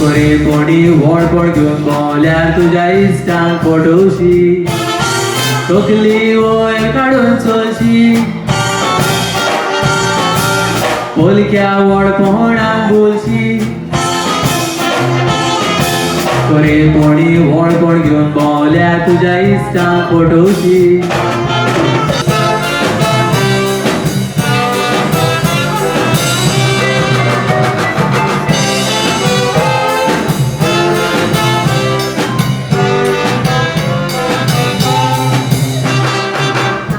कोरे कोणी व्हडपण घेवन भोंवल्यार तुज्या इश्टांक फटोवशी, तकली वयर काडून चलशी, पोलक्या व्हडपणाक बोलशी. कोरे कोणी व्हडपण घेवन भोंवल्यार तुज्या इश्टांक फटोवशी.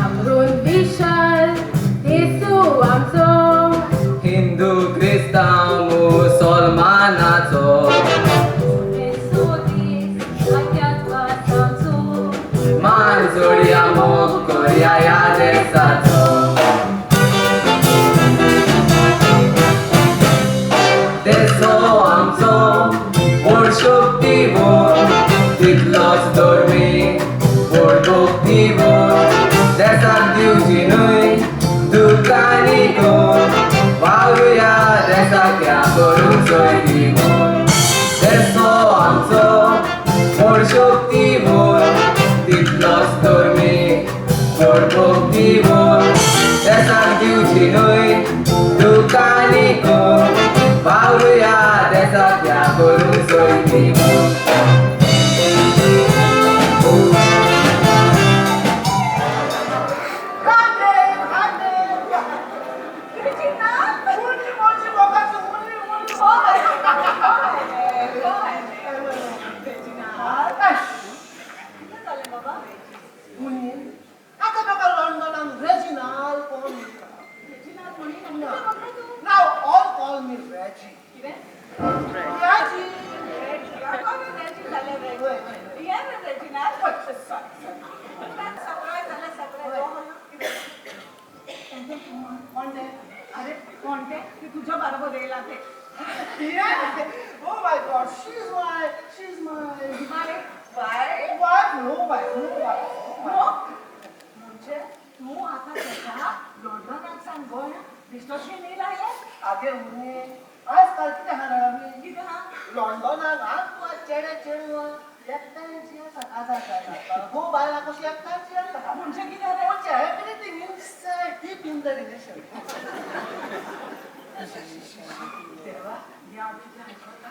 आमरून विशाल येसू आमचो, हिंदू क्रिस्तांव मुसलमानाचो, येसू दीस आख्यात वासाचो, मान जोडया मोग करया ह्या देसाचो. देसो आमचो व्हड शक्ती व्हड, तितलोच धर्मीक व्हड भक्ती व्हड. देसाक दिवची न्हय दुकानी कोण, वावरुया देसाक ह्या करूंक सोयरी म्हूण. देसो आमचो व्हड शक्ती व्हड, तितलोच धर्मीक व्हड भक्ती व्हड. देसाक दिवची न्हय दुकानी कोण, वावरुया देसाक ह्या करूंक सोयरी म्हूण. Hi babe, hi babe. उनी मोजी मोगाची उनी उनी. उनी आता म्हाका लंडनाक रेजिनाल कोण. Now all call me Reggie. Reggie. वय, वय. कोण ते? अरे कोण ते? ती तुझ्या बरोबर येईल ते. Yeah. Oh my God, she's my bye. Wife. No wife, no wife, no wife. म्हणजे तू आता त्याच्या लंडनाक सावन गोंया बेश्टोशी येयला आयले? आगे उनी, आजकाल कितें आहा जाणा मी? कितें हा? लंडनाक आज चेडे चेडवां एकठांयची आसा. आसा आसा घोव बायलां कशी एकठांयची आसा. म्हणजे कितें रे? म्हणजे everything inside, deep in the relation. देवा, देव कितें आयकता.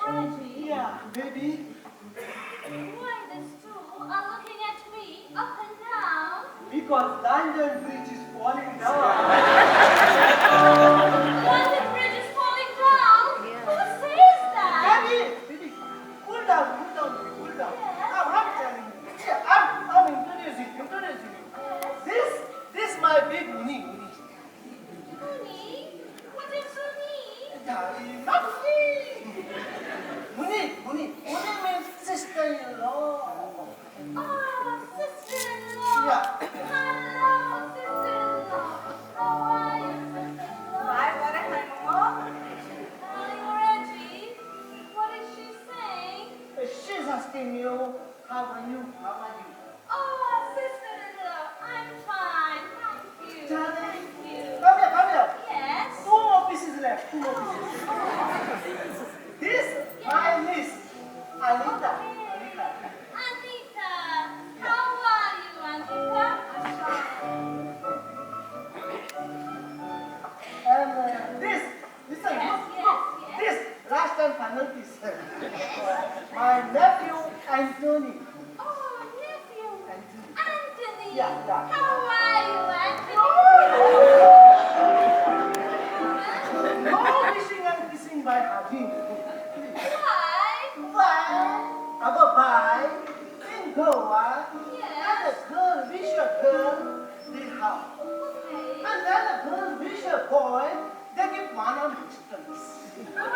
Reggie, Yeah, baby. Why these two are looking at me up and down? Because London Bridge is falling down. London Bridge is falling down? Who says that? Baby, baby, cool down, cool down, baby, cool down. Yes. I'm telling you. See, I'm introducing you. This my big Uni, Uni. Uni? What is Uni? Darling, not me. Muni, Muni, Muni means sister-in-law. Ah, sister-in-law. Yeah. Hello, sister-in-law. How are you, sister-in-law? बाय बरें हाय मगो. Darling Reggie, what is she saying? She's asking you, how are you? How are you? Oh, sister-in-law, I'm fine, thank you. Darling, Thank you. come here, come here. Yes? Two more pieces left. Two more pieces. This my niece, Anita. Anita. Anita, how are you, Anita? And this, listen, Yes, look, yes, look. Yes. This last and final piece. My nephew Anthony. Oh, nephew. Anthony. Anthony. Yeah. How are you, Anthony? No wishing and kissing by hugging. Why? Why? I go by in Goa. Yes. And the girl wish a girl, they hug. Okay. And then the girl wish a boy, they give one arm distance. Oh,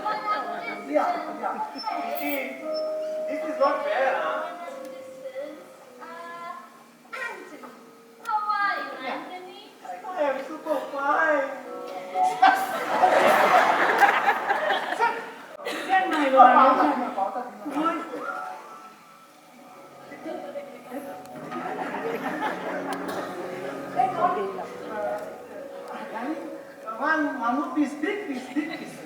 one arm distance. Yeah. Okay. This is not fair, huh? One arm distance. Anthony. How are you, Anthony? I am super fine. केन्ना आयलो? पावता पावता. वय. One piece, big piece, big piece.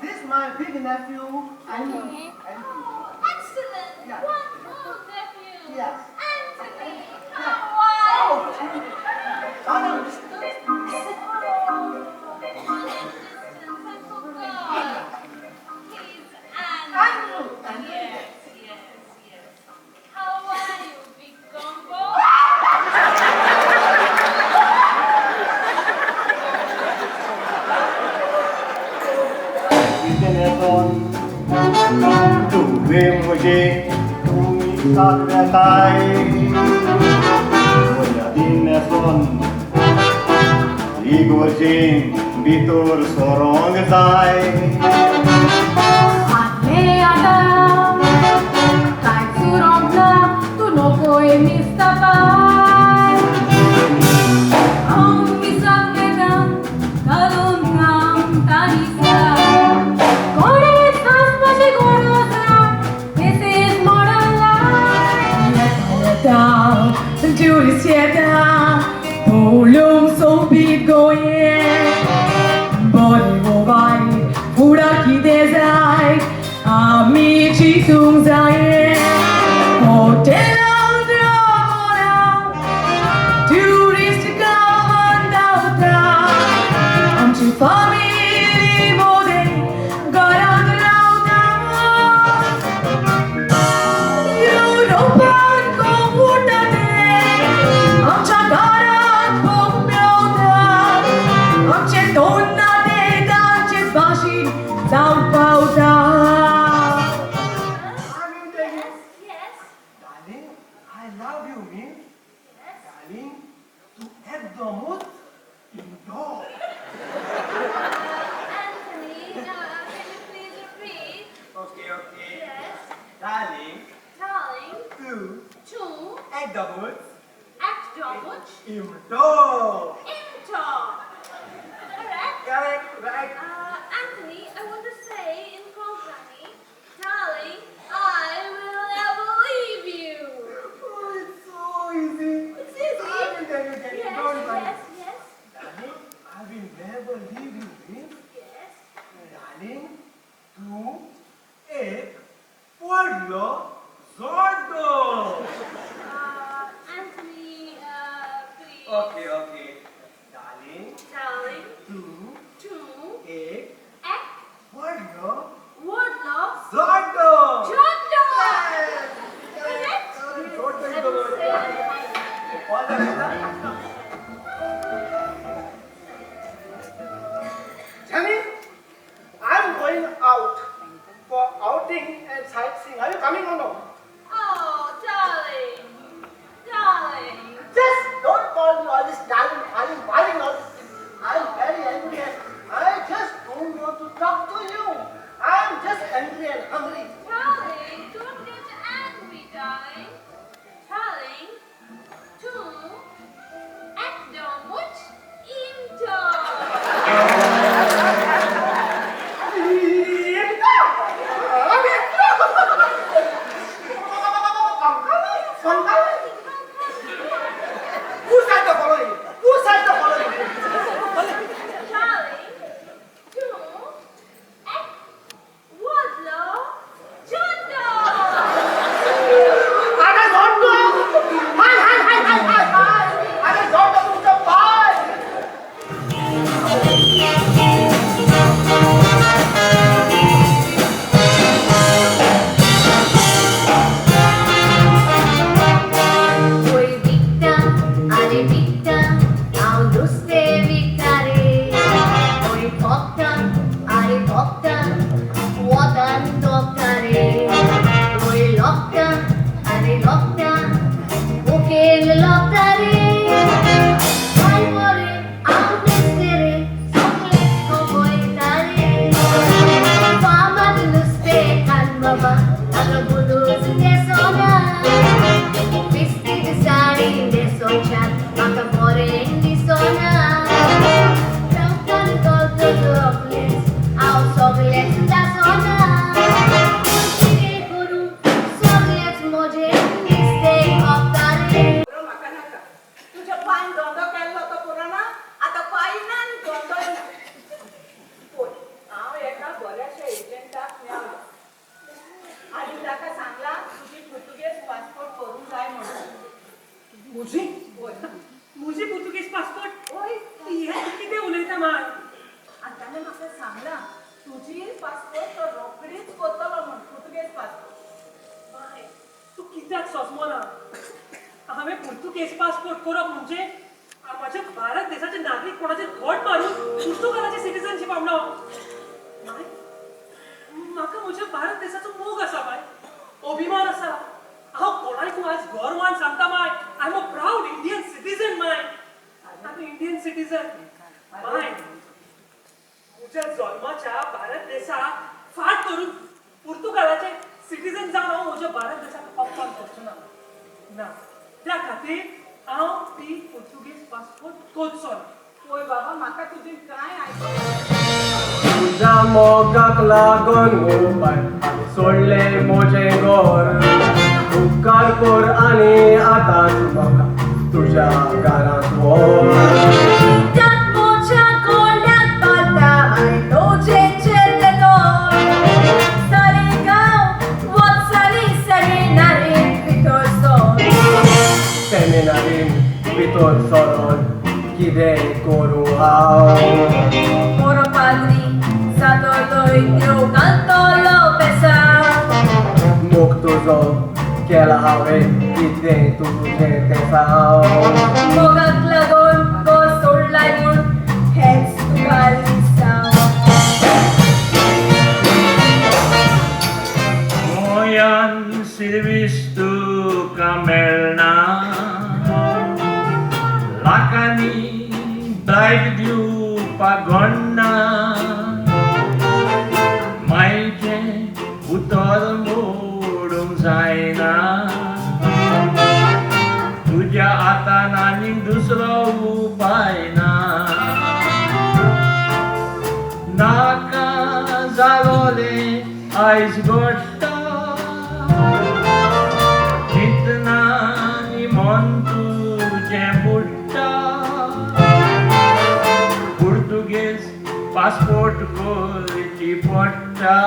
This my big nephew, Andrew. Andrew. Oh, excellent. Yeah. One more nephew. Yes. Anthony, how are you? Madam, Oh, one in distance, I forgot. He's Andrew. Andrew. Andrew. Yes, yes, yes. How are you, big gumbo? तुवें म्हजे तुमी साथ वेताय मर्यादीन न्हेसोन इगोर्जेन भितर सोरोंक जाय. आतले आतां कांयच उरोंक ना तूं नकोय मिस्तापाय हांव मिसाक वेता घालून काम ताणीसा कोणेच हांसपाची गरज ना. This is modern life. येता ट्युरिस्ट येता पळोवंक सोबीत गोंयें बरें वो वायट फुडार कितें जाय आमी चिंतूंक जाये हॉटेलांत रावना ट्युरिस्ट गांवांत धांवता आमची फामिली मोदें घरांत रावता युरोपान कोण उरता ते आमच्या दारात भोग मेवता आमचे तोंड ना ते तांचे भाशेन जावंक पावता. I will take it. Yes, yes, Darling, I love you, mean. Yes. Darling, तूं एकदमूच इंदो. Anthony, can you please repeat? Okay, okay. Yes. Darling, Darling, तूं to एकदमूच ekdomut इंदो. into. Correct? Correct, right. Anthony, I want to say in Konkani, darling, I will never leave you. Oh, it's so easy. It's easy. I will tell you, Jenny. Yes, Don't worry. yes, yes, Darling, I will never leave you, means. Yes. Darling, तूं एक व्हडलो जोडो. Anthony, please. Okay, okay. Darling, Darling, तूं to एक ek व्हडलो wordlo जोडो. jondo. Correct? जोडो I is the will word. say it. All the best. Jenny, I'm going out for outing and sightseeing. Are you coming or no? Oh, darling, darling. Just don't call me all this darling, darling, darling, all this. ना. हांवें पुर्तुगेज passport करप म्हणजे म्हाज्या भारत देशाचे नागरीक कोणाचेर घोट मारून पुर्तुगालाचे सिटीजनशीप आपणावप. माय, म्हाका म्हज्या भारत देशाचो मोग आसा माय, अभिमान आसा. हांव कोणाकूय आज गर्वान सांगता माय, I am a proud Indian citizen my, I am Indian citizen my. म्हज्या जल्माच्या भारत देशाक फाट करून पुर्तुगालाचे सिटीजन जावन हांव म्हज्या भारत देशाक अपमान करचो ना. ना, त्या खातीर हांव ती पुर्तुगेज पासपोर्ट करचो ना. पळय बाबा, म्हाका तुजें कांय आयकूंक तुज्या मोगाक लागून बाय हांवें सोडलें म्हजें घर. उपकार कर आनी आतांच म्हाका तुज्या घरांत व्हर. कित्याक म्हज्या गळ्यांत बांदता लोजेचें तें दोर. सालिगांव वचसाली सेमिनारींत भितर सर. सेमिनारीन भितर सरोन कितें करूं हांव? बरो पाद्री जातलोय देव घालतलो बेसांव. मोग तुजो केला हांवें, कितें तुजें तें सांग. मोगाक लागून घर सोडलाय म्हूण हेंच तुका लिसांव. गोंयान सिर्वीस तुका मेळना, लाखांनी दायज दिवपाक गणना. मायचें उतर मोडूंक जायना, तुज्या हातान आनीक दुसरो उपाय ना. नाका जालोलें आयज घडटा, चिंतना आनी मन तुजें बुडटा. पुर्तुगेज पासपोर्ट करची पडटा,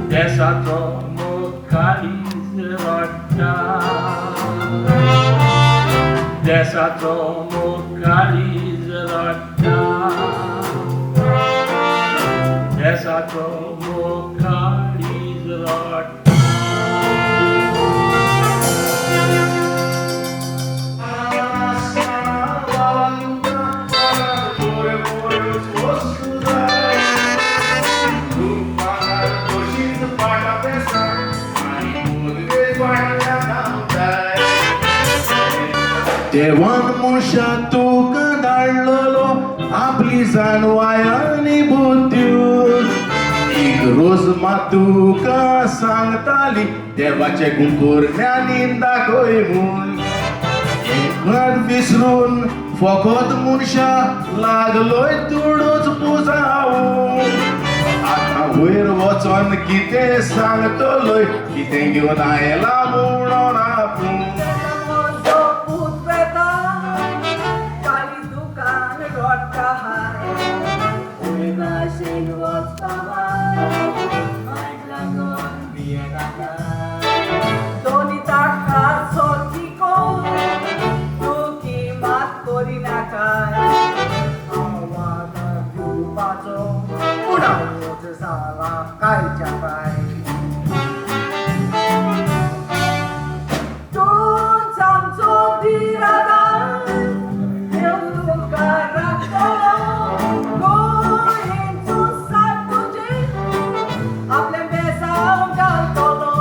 देसाचो मोग काळीज रडटा. देसाचो मोग काळीज रडटा. देसाचो मोग काळीज रडटा. देवान मनशा तुका धाडलेलो आपली जाणवाय आनी बुद्धी. एक रोज मात तुका सांगताली देवाचे गुण करण्यानी दाखय म्हूण. एक विसरून फकत मनशा लागलोय तुडूच पुजावूं. आतां वयर वचोन कितें सांगतलोय, कितें घेवन आयला म्हणून आपूण. म्हजो पूत वेता काली दुकान रोडटा हाय. खंय भाशेन वचपा मायक लागून भियेनाका. दोनी ताका सोती कोण तुकी मात करिनाका. आवाज दिवपाचो पूण हांवच जाला कायच्या काय. तूंच आमचो दिरादार, देव तुका राखतलो. गोंयचो साथ तुजेर आपलें बेसांव घालतलो.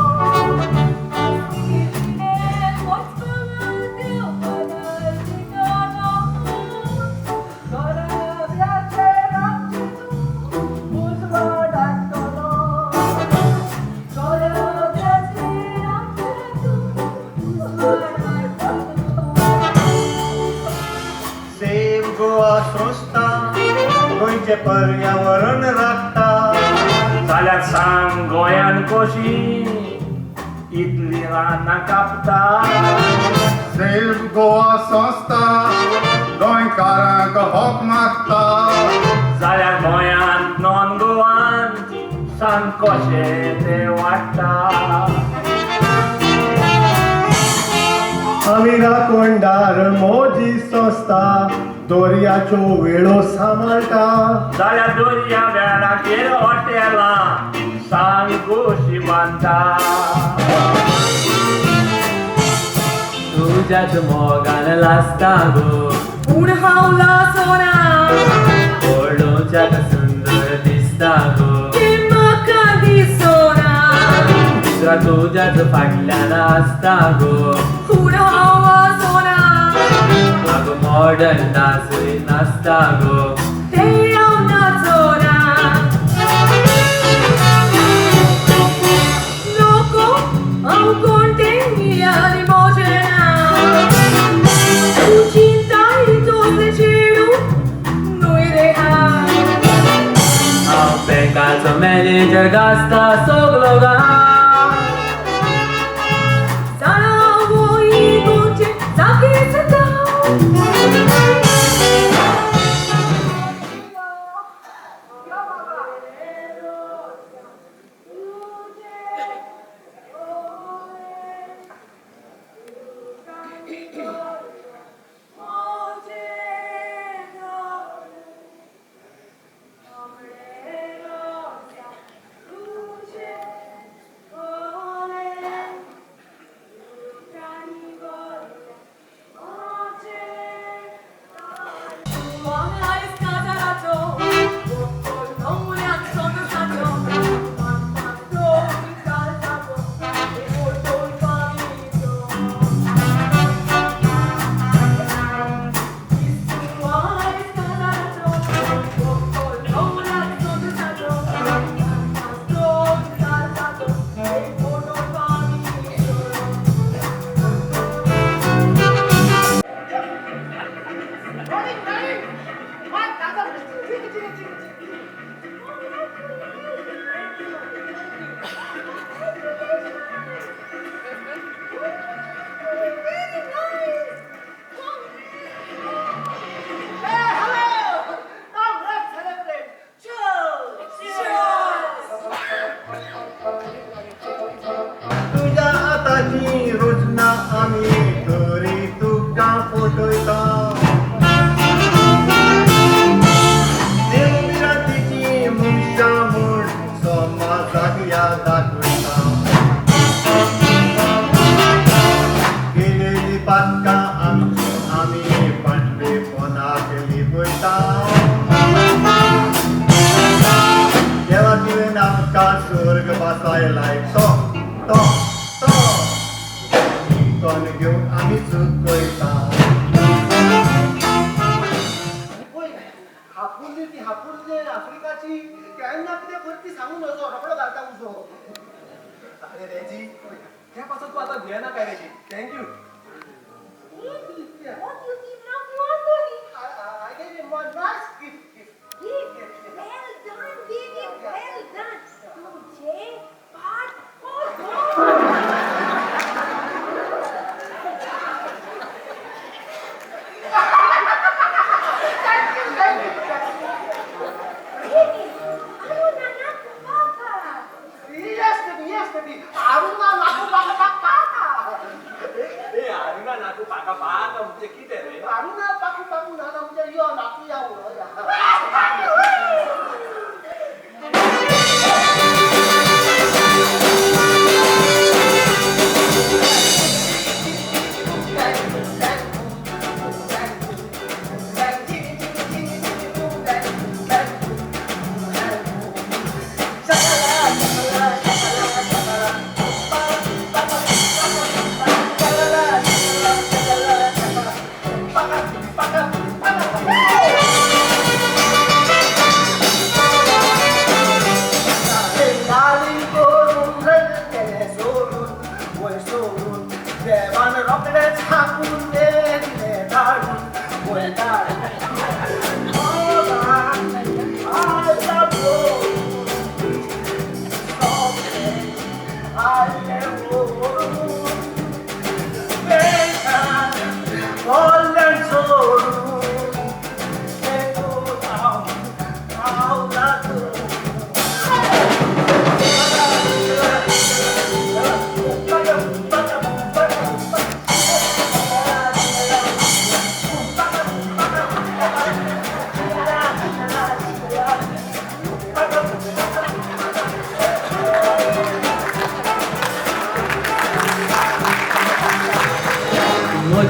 घराब्याचेर आमचें तूं उजवाड हाडटलो. घराब्याचेर आमचें तूं उजवाड हाडटलो. सेव गोवा संस्था गोंयचें पर्यावरण राखता. जाल्यार सांग गोंयान कशी इतली रानां कापता. सेव गोवा संस्था गोंयकारांक हक मागता. जाल्यार गोंयांत नॉन गोवान सांग कशें तें वाडटा. आमी राखणदार मोजी संस्था दर्याच्यो वेळो सांबाळटा. जाल्यार दर्या वेळाचेर हॉटेलां सांग कशी बांदता. तुज्याच मोगान लासता गो पूण हांव लासोना पळोवच्याक सुंदर दिसता गो तें म्हाका दिसोना. दुसरा तुज्याच फाटल्यान आसता गो पूण हांव आसोना आगो मॉडर्न नाचूय नाचता गो तें हांव नाचोना. लोको हांव कोण तें आनी म्हजें नांव तूं चिंताय तसलें चेडूं न्हय रे हांव. हांव बँकाचो मॅनेजर गाजता सगलो गांव. जाणा वय गोंयचें जागेच गांव. तुज्या आतांची रोजना आमी तरी तुका फटयता. देव रातीची मनशां म्हूण समाजाक याद दाखयता. केलेली पातकां आमची आमी पांढरेपणाक लिपयता. देवा तुवें आमकां स्वर्ग बसायलाय तो तो तो चिंतन घेवन आमी चुकयता. हापुल्ली ती हापुल्ले आफ्रिकाची केन्ना कितें परती सांगू नजो रोकडो घालता उजो. अरे रेजी त्या पासून तूं आतां भियेना काय रेजी? Thank you. Baby, what you give now to Anthony? I gave him one nice gift. Gift. Gift. Well done, baby. Well done. तुझे पाठ हो. Thank you, thank you, thank you. Baby, Aruna naku papa. Yes, baby, yes, baby. Aruna naku paka paka. A Aruna नाकू पाका पाका म्हणजे कितें रे? Aruna paku paku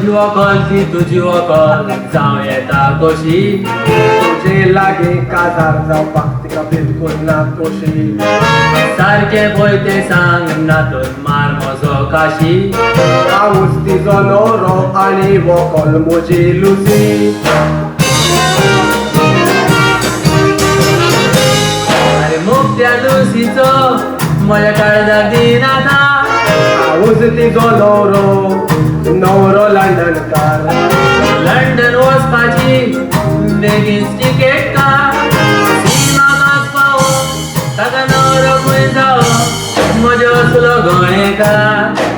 म्हजी व्हंकल ती तुजी व्हंकल जावं येता कशी. तुजे लागीं काजार जावपाक तिका बिलकूल ना खोशी. सारकें पळय तें सांग ना तर मार म्हजो काशी. हांवूच तिजो न्हवरो आनी व्हंकल म्हजी लुसी. आरे मुक्त्या लुसीचो म्हज्या काळजाक दिनाना. हांवूच तिजो न्हवरो, न्हवरो लंडनकार. लंडन वचपाची बेगीन तिकेट काड. सीमाक पावो ताका न्हवरो खंय जावो म्हजो असलो गोंयकार.